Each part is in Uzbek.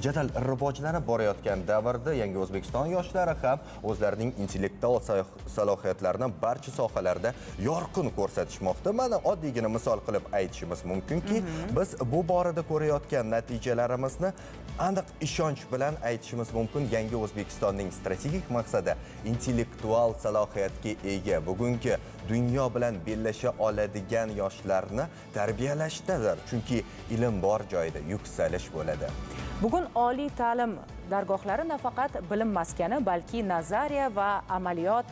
Jadal rivojlanib borayotgan davrda Yangi O'zbekiston yoshlari ham o'zlarining intellektual salohiyatlarini barcha sohalarda yorqin ko'rsatishmoqda. Mana, oddiygina misol qilib aytishimiz mumkinki, biz bu borada ko'rayotgan natijalarimizni aniq ishonch bilan aytishimiz mumkin: Yangi O'zbekistonning strategik maqsadi intellektual salohiyatga ega, bugungi dunyo bilan bellasha oladigan yoshlarni tarbiyalashdadir, chunki ilm bor joyda yuksalish bo'ladi. Bugun oliy ta'lim dargohlari nafaqat bilim maskani, balki nazariya va amaliyot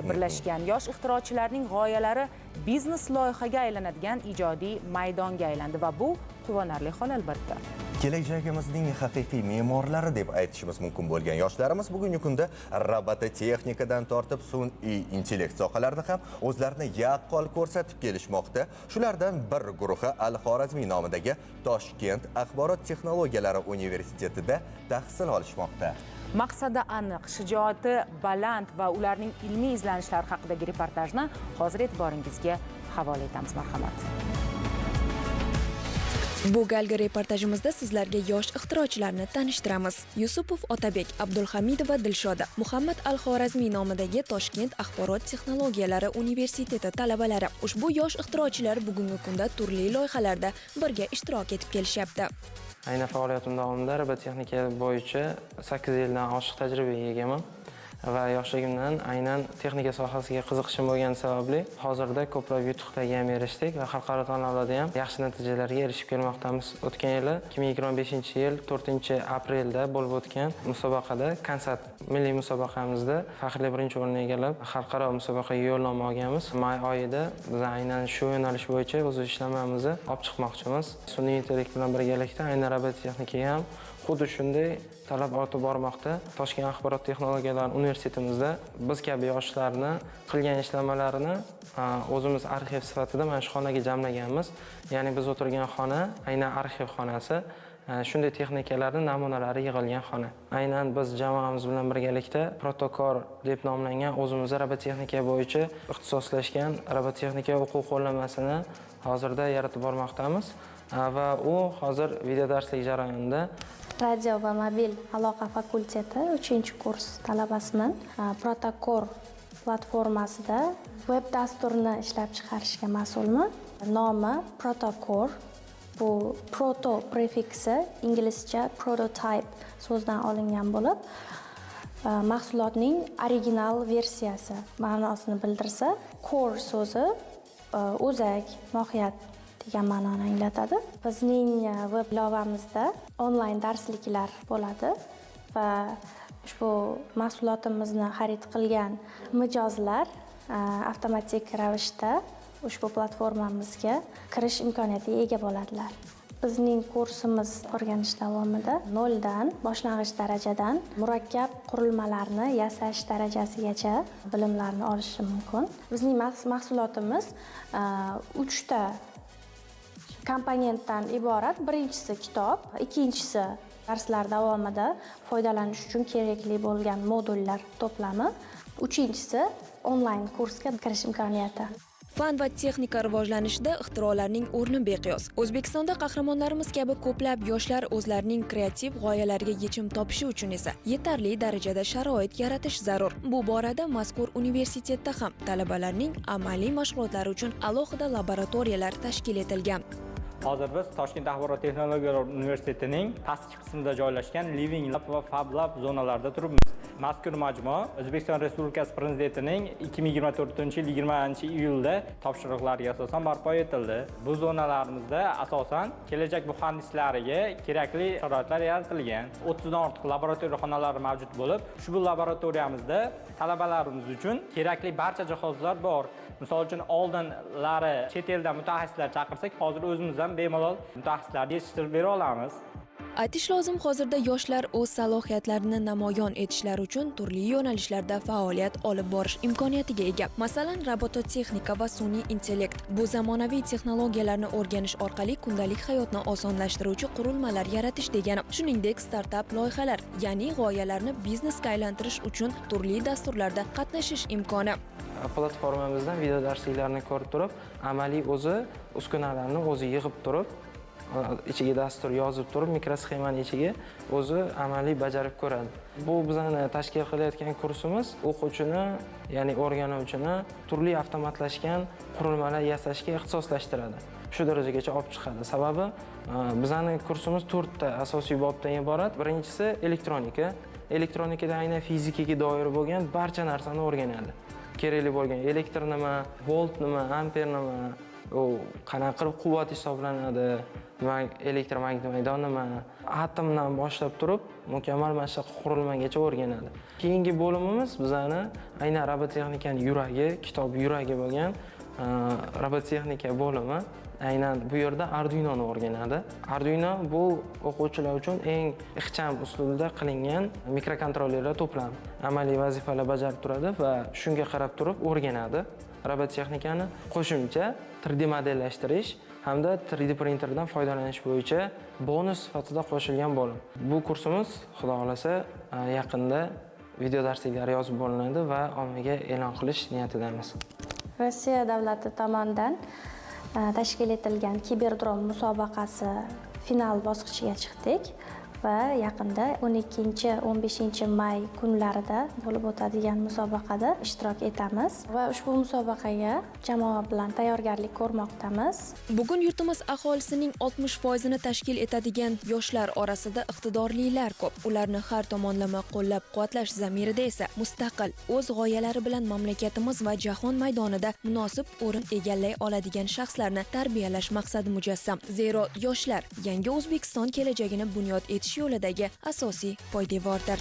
birlashgan, yosh ixtirochilarning g'oyalari biznes loyihaga aylanadigan ijodiy maydonga aylandi va bu quvonarli hol, albatta. Kelajagimizning haqiqiy me'morlari deb aytishimiz mumkin bo'lgan yoshlarimiz bugungi kunda robototexnikadan tortib sun'iy intellekt sohalarida ham o'zlarini yaqqol ko'rsatib kelishmoqda. Shulardan bir guruhi Al Xorazmiy nomidagi Toshkent axborot texnologiyalari universitetida tahsil olishmoqda. Maqsadi aniq, shijoati baland va ularning ilmiy izlanishlari haqidagi reportajni hozir e'tiboringizga havola etamiz. Marhamat. Bu galgi reportajimizda sizlarga yosh ixtirochilarni tanishtiramiz. Yusupov Otabek, Abdulhamidova Dilshoda, Muhammad Al Xorazmiy nomidagi Toshkent axborot texnologiyalari universiteti talabalari. Ushbu yosh ixtirochilar bugungi kunda turli loyihalarda birga ishtirok etib kelishyapti. Aynan faoliyatim davomida robotexnika bo'yicha 8 yildan oshiq tajribaga egaman va yoshligimdan aynan texnika sohasiga qiziqishim bo'lgani sababli hozirda ko'plab yutuqlarga ham erishdik va xalqaro tanlovlarda ham yaxshi natijalarga erishib kelmoqdamiz. O'tgan yili, 2025 yil 4 aprelda bo'lib o'tgan musobaqada, Konsert milliy musobaqamizda faxrli birinchi o'rinni egallab, xalqaro musobaqaga yo'llanma olganmiz. May oyida biz aynan shu yo'nalish bo'yicha o'z ishlamamizni olib chiqmoqchimiz. Sun'iy intellekt bilan birgalikda aynan robotexnikaga ham xuddi shunday talab ortib bormoqda. Toshkent axborot texnologiyalari universitetimizda biz kabi yoshlarni qilgan ishlamalarini o'zimiz arxiv sifatida mana shu xonaga jamlaganmiz. Ya'ni biz o'tirgan xona aynan arxiv xonasi. Shunday texnikalarni namunalari yig'ilgan xona. Aynan biz jamoamiz bilan birgalikda Protokor deb nomlangan, o'zimizni robotexnika bo'yicha ixtisoslashgan robotexnika o'quv qo'llanmasini hozirda yaratib bormoqdamiz. Va u hozir video darslik jarayonida. Radio va mobil aloqa fakulteti 3-kurs talabasiman. Protokor platformasida veb dasturni ishlab chiqarishga mas'ulman. Nomi Protokor. Bu proto prefiksi inglizcha prototype so'zidan olingan bo'lib, mahsulotning original versiyasi ma'nosini bildirsa, core so'zi o'zak, mohiyat degan ma'noni anglatadi. Bizning veb ilovamizda onlayn darsliklar bo'ladi va ushbu mahsulotimizni xarid qilgan mijozlar avtomatik ravishda ushbu platformamizga kirish imkoniyatiga ega bo'ladilar. Bizning kursimiz o'rganish davomida noldan, boshlang'ich darajadan murakkab qurilmalarni yasash darajasigacha bilimlarni olishi mumkin. Bizning mahsulotimiz uchta komponentdan iborat. Birinchisi kitob, ikkinchisi darslar davomida foydalanish uchun kerakli bo'lgan modullar to'plami, uchinchisi onlayn kursga kirish imkoniyati. Fan va texnika rivojlanishida ixtirolarning o'rni beqiyos. O'zbekistonda qahramonlarimiz kabi ko'plab yoshlar o'zlarining kreativ g'oyalariga yechim topishi uchun esa yetarli darajada sharoit yaratish zarur. Bu borada mazkur universitetda ham talabalarning amaliy mashg'ulotlari uchun alohida laboratoriyalar tashkil etilgan. Hozir biz Toshkent axborot texnologiyalari universitetining pastki qismida joylashgan Living Lab va Fab Lab zonalarida turibmiz. Mazkur majmua O'zbekiston Respublikasi Prezidentining 2024 yil 20 iyulda topshiriqlariga asosan barpo etildi. Bu zonalarimizda asosan kelajak muhandislariga kerakli sharoitlar yaratilgan. 30 dan ortiq laboratoriya xonalari mavjud bo'lib, ushbu laboratoriyamizda talabalarimiz uchun kerakli barcha jihozlar bor. Misol uchun, oldinlari chet eldan mutaxassislar chaqirsak, hozir o'zimizdan bemalol mutaxassislarni yetishtirib bera olamiz. Aytish lozim, hozirda yoshlar o'z salohiyatlarini namoyon etishlari uchun turli yo'nalishlarda faoliyat olib borish imkoniyatiga ega. Masalan, robototexnika va sun'iy intellekt. Bu zamonaviy texnologiyalarni o'rganish orqali kundalik hayotni osonlashtiruvchi qurilmalar yaratish degani. Shuningdek, startap loyihalar, ya'ni g'oyalarni biznesga aylantirish uchun turli dasturlarda qatnashish imkoni. Platformamizdan video darsliklarni ko'rib turib, amaliy o'zi uskunalarni o'zi yig'ib turib Ichiga dastur yozib turib, mikrosxemani ichiga o'zi amaliy bajarib ko'radi. Bu bizani tashkil qilayotgan kursimiz o'quvchini, ya'ni o'rganuvchini turli avtomatlashgan qurilmalar yasashga ixtisoslashtiradi. Shu darajagacha olib chiqadi. Sababi bizani kursimiz to'rtta asosiy bobdan iborat. Birinchisi elektronika. Elektronikada aynan fizikaga doir bo'lgan barcha narsani o'rganadi. Kerakli bo'lgan elektr nima, volt nima, amper nima, u qanaqa qilib quvvat hisoblanadi, nima elektromagnit maydon nima, atomdan boshlab turib mukammal mana shu qurilmagacha o'rganadi. Keyingi bo'limimiz bizani aynan robotexnikani yuragi, kitob yuragi bo'lgan robotexnika bo'limi. Aynan bu yerda Arduinoni o'rganadi. Arduino bu o'quvchilar uchun eng ixcham uslubda qilingan mikrokontrollerlar to'plami. Amaliy vazifalar bajarib turadi va shunga qarab turib o'rganadi robotexnikani. Qo'shimcha 3D modellashtirish hamda 3D printerdan foydalanish bo'yicha bonus sifatida qo'shilgan bo'lim. Bu kursimiz, Xudo xohlasa, yaqinda video darsliklari yozib bo'linadi va ommaga e'lon qilish niyatidamiz. Rossiya davlati tomonidan tashkil etilgan Kiberdrom musobaqasi final bosqichiga chiqdik va yaqinda 12, 15 may kunlarida bo'lib o'tadigan musobaqada ishtirok etamiz va ushbu musobaqaga jamoa bilan tayyorgarlik ko'rmoqdamiz. Bugun yurtimiz aholisining 60 foizini tashkil etadigan yoshlar orasida iqtidorlilar ko'p. Ularni har tomonlama qo'llab-quvvatlash zamirida esa mustaqil, o'z g'oyalari bilan mamlakatimiz va jahon maydonida munosib o'rin egallay oladigan shaxslarni tarbiyalash maqsadi mujassam. Zero yoshlar yangi O'zbekiston kelajagini bunyod etish yo'lidagi asosiy poydevordir.